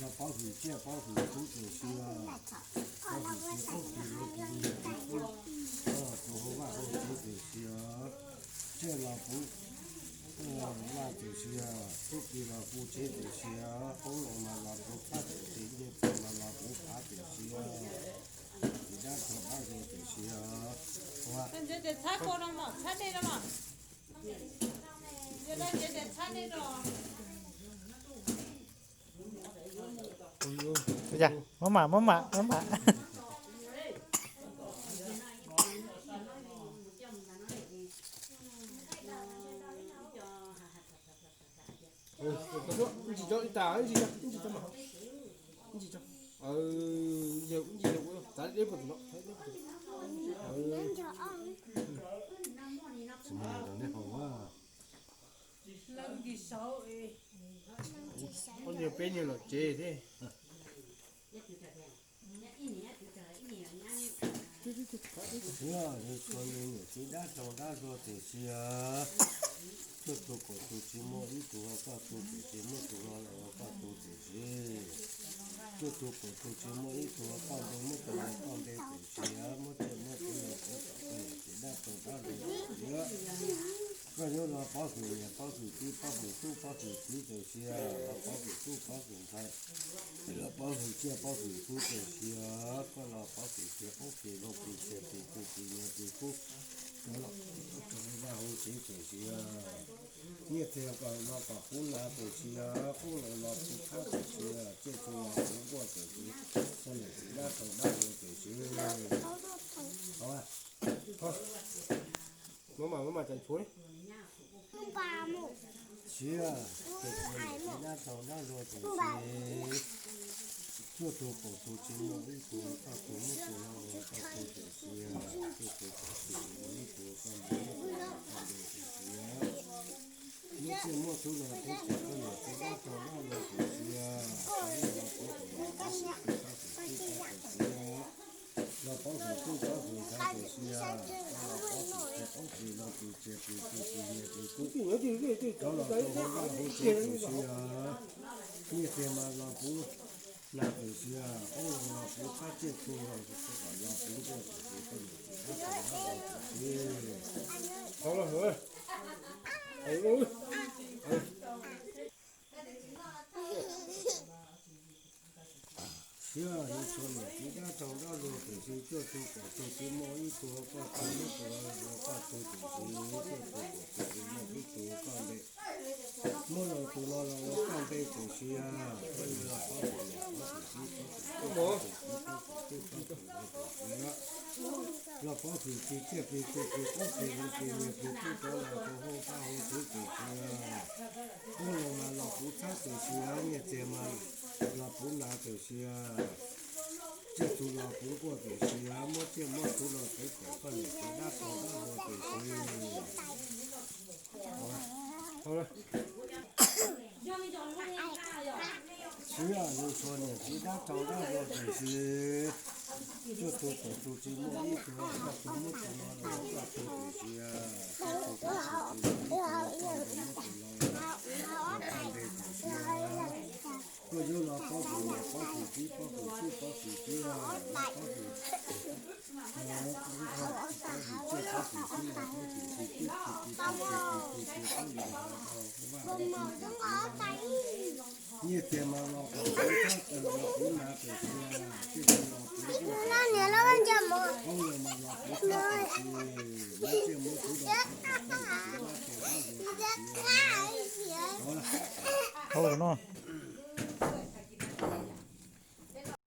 Los pob hwm tsiaj pob hwm txhuv txawm sia, pob hwm txhuv pob hwm txhuv, tus hau vaj hau tsev txawm sia, tsiaj los puv vaj txawm sia, txhuv plig los puv tsev txawm sia, qoob loo mas los puv thab txawm sia, nyiaj txiag mas los puv phav txawm sia, txiv dab rog dab zog txawm sia. Muab mam, muab mam, muab mam. Ob niag peb niag lom tsev thiab. Txhua niam txiv dab rog dab zog txawm sia, cuaj tug kaum tug tsis muaj ib tug ua koj tug txawm sia, muab tus no los ua koj tug txawm sia. Cuaj tug kaum tug tsis muaj ib tug ua koj npe, muab tus no koj npe txawm sia, muab tsiaj muab txhuv los puv kom koj niam txiv dab rog dab zog txawm sia. Koj yuav los pob hwm niam pob hwm txiv pob hwm tub pob hwm kiv txawm sia, los pob hwm tub pob hwm ntxhais, los pob hwm tsiaj pob hwm txhuv txawm sia. Koj los pob hwm kiag qoob kiag loo plig kiag plig tug plig nyiaj plig kub, los vaj hauv tsev txawm sia. Nyiaj txiag los kom puv nas txawm sia, qoob loo los puv thab txawm sia, tsiaj txhu los puv nkuaj txawm sia, koj niam txiv dab rog dab zog txawm sia. Muab mam, muab mam cov tshuav. Siav, tus niam txiv dab rog dab zog txawm sia, cuaj tug kaum tug tsis muaj ib tug ua koj tug, muab tus no los ua koj tug txawm sia. Cuaj tug kaum tug tsis muaj ib tug ua koj npe, muab tus no los ua koj npe txawm sia. Muab tsiaj muab txhuv los puv kom koj niam txiv dab rog dab zog txawm sia. Los pob hwm niam pob hwm txiv pob hwm tub pob hwm kiv txawm sia, los pob hwm tub pob hwm ntxhais txawm sia. Koj los pob hwm kiag qoob kiag loo plig kiag plig tug plig nyiaj plig kub, koj los rau hauv vaj hauv tsev txawm sia. Nyiaj txiag mas los puv nas txawm sia, qoob loo los puv thab tsiaj txhu los puv nkuaj txawm sia, koj niam txiv dab rog dab zog txawm sia. Siav, yus txhua niam txiv dab rog dab zog txawm sia, cuaj tug kaum tug tsis muaj ib tug ua koj tug, muab tus no los ua koj tug txawm sia. Cuaj tug kaum tug tsis muaj ib tug ua koj npe, muab los tus no los ua koj npe txawm sia. Koj yuav los pob hwm niam pob hwm txiv pob hwm tub pob hwm kiv txawm sia, los pob hwm plig tsiaj plig txhu plig qoob plig loo plig nyiaj plig kub, koj los rau hauv vaj hauv tsev txawm sia. Qoob loo mas los puv thab txawm sia, nyiaj txiag mas los puv nas txawm sia, tsiaj txhu los puv nkuaj txawm sia, muab tsiaj muab txhuv los puv kom koj niam txiv dab rog dab zog txawm sia. Siav, yus txhua niam txiv dab rog dab zog txawm sia, cuaj tug kaum tug tsis muaj ib tug ua koj tug, muab tus no los ua koj tug txawm sia. Cuaj tug kaum tug tsis muaj ib tug ua koj tug, muab tus no los ua koj npe txawm sia. Koj yuav los pob hwm niam pob hwm txiv pob hwm tub pob hwm kiv, los pob hwm, pob hwm tsiaj pob hwm txhu los pob hwm plig tub plig kiv plig tug plig nyiaj plig kub, nyiaj txiag mas los kom puv thab txawm los puv nas txawm sia, tsiaj txhu los puv nkuaj txawm sia, qoob loo mas los puv thab txawm sia, muab tsiaj muab txhuv los puv kom koj niam txiv dab rog dab zog txawm sia. Hauv no.